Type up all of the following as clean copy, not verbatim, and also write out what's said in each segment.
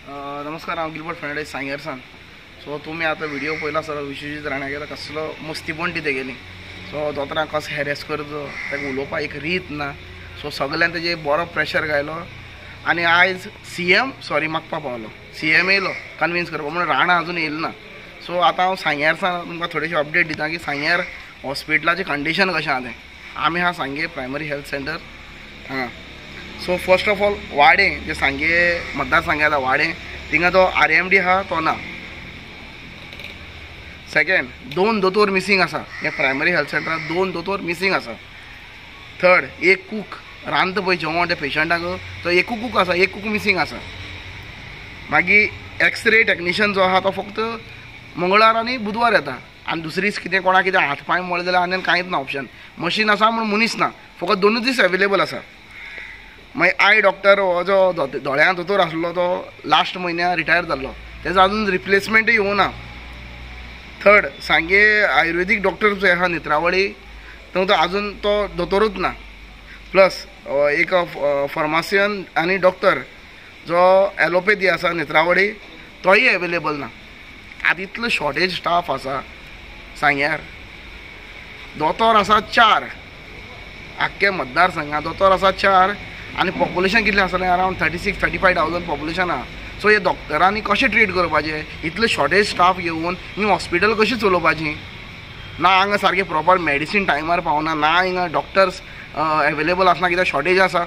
नमस्कार, हांव गिलबर्ट फर्नांडीस सांग्यार. सो तुमी आतां व्हिडिओ पळयला सर, विश्वजीत राण्यागेर कसलो मस्तीपण ती तेगेली. सो दोतोरांक कसो हॅरेस करचो, ताका उलोवपाक एक रीत ना. सो सगळ्यान तेजेर बरो प्रेशर घायलो आनी आयज सीएम सॉरी मागपा पावलो. सीएम येयलो कन्विन्स करपाक, म्हणून राणा अजून येयलो ना. सो आतां हांव सांग्यार सान तुमकां थोडेशे अपडेट दिता की सांग्यार हॉस्पिटलाचें कंडिशन कशें आहा तें. आमी आहा सांगे प्रायमरी हेल्थ सेंटर हांगा. सो फर्स्ट ऑफ ऑल वाडें जे सांगे मतदारसंघात वाडें, थिंगा तो RMD आहा तो ना. सेकेंड, दोन दोतोर मिसींग आसा हे प्रायमरी हेल्थ सेंटरात, दोन दोतोर मिसींग आसा. थर्ड, एक कूक रांदता पळय जेवण त्या पेशंटाक, तो एकू कूक आसा, एक कूक मिसींग आसा. मागीर एक्सरे टॅक्निशियन जो आहा तो फक्त मंगळार आनी बुधवार येता आनी दुसरीच कितें कोणाक कितें हात पांय मोडले जाल्यार आनी कांयच ना ऑप्शन. मशीन आसा म्हूण मनीस ना, फकत दोनूच दीस एवेलेबल आसा. मागीर I doctor हो जो दोळ्यां दोतोर आसलो तो लास्ट म्हयन्या रिटायर जाल्लो, तेजो अजून रिप्लेसमेंटूय येवना. थर्ड, सांगे आयुर्वेदीक डॉक्टर जो आहा नेत्रावळी, तो अजून तो दोतोरूच ना. प्लस एक फार्मासियन आनी डॉक्टर जो एलोपॅथी आसा नेत्रावळी, तोय एवेलेबल ना. आतां इतलो शॉर्टेज स्टाफ आसा सांग्यार. दोतोर आसा 4, आख्खे मतदारसंघात दोतोर आसा 4 आनी पॉप्युलेशन कितलें आसलें, अरावंड 36-35,000 पॉप्युलेशन आहा. सो हे डॉक्टरांनी कशें ट्रीट करपाचें, इतले शॉर्टेज स्टाफ घेवन ही हॉस्पिटल कशी चलोवपाची? ना हांगा सारकें प्रॉपर मेडिसीन टायमार पावना, ना हिंगा डॉक्टर्स एवेलेबल आसना, कित्याक शॉर्टेज आसा.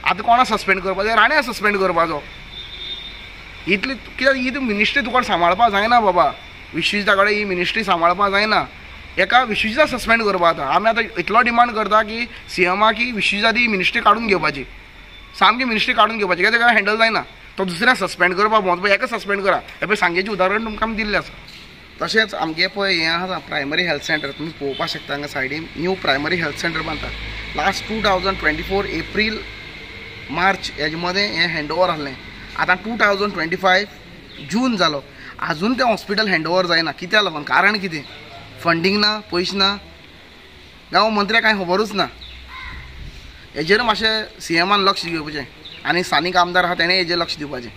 आतां कोणा सस्पेंड करपाचें? राण्या सस्पेंड करपाचो. इतली कित्याक ही मिनिस्ट्री तुका सांबाळपाक जायना बाबा, विश्वजिता कडेन ही मिनिस्ट्री सांबाळपाक जायना. एका विश्वजिता सस्पेंड करपा. आतां आमी आतां इतलो डिमांड करता की सीएमा की विश्वजिता ती मिनिस्ट्री काडून घेवपाची, सामकी मिनिस्ट्री काडून घेवपाची, कित्याक तेका हँडल जायना. तो दुसऱ्या सस्पेंड करपाक भोंवता पळय, एका सस्पेंड करा. हें पळय सांगेचें उदाहरण तुमकां आमी दिल्लें आसा. तशेंच आमगे पळय हें आसा प्रायमरी हेल्थ सेंटर, तुमी पळोवपाक शकता हांगा सायडीन न्यू प्रायमरी हेल्थ सेंटर बांदता. लास्ट 2024 एप्रील मार्च हेजे मदें हें हँड ओवर आसलें. आतां 2025 जून जालो, आजून तें हॉस्पिटल हँड ओवर जायना. कित्याक लागून? कारण कितें? फंडींग ना, पयशे ना, गांव मंत्र्याक कांय खबरूच ना. हेजेर मातशें सीएमान लक्ष दिवपाचें आनी स्थानीक आमदार आहा तेणें हेजेर लक्ष दिवपाचें.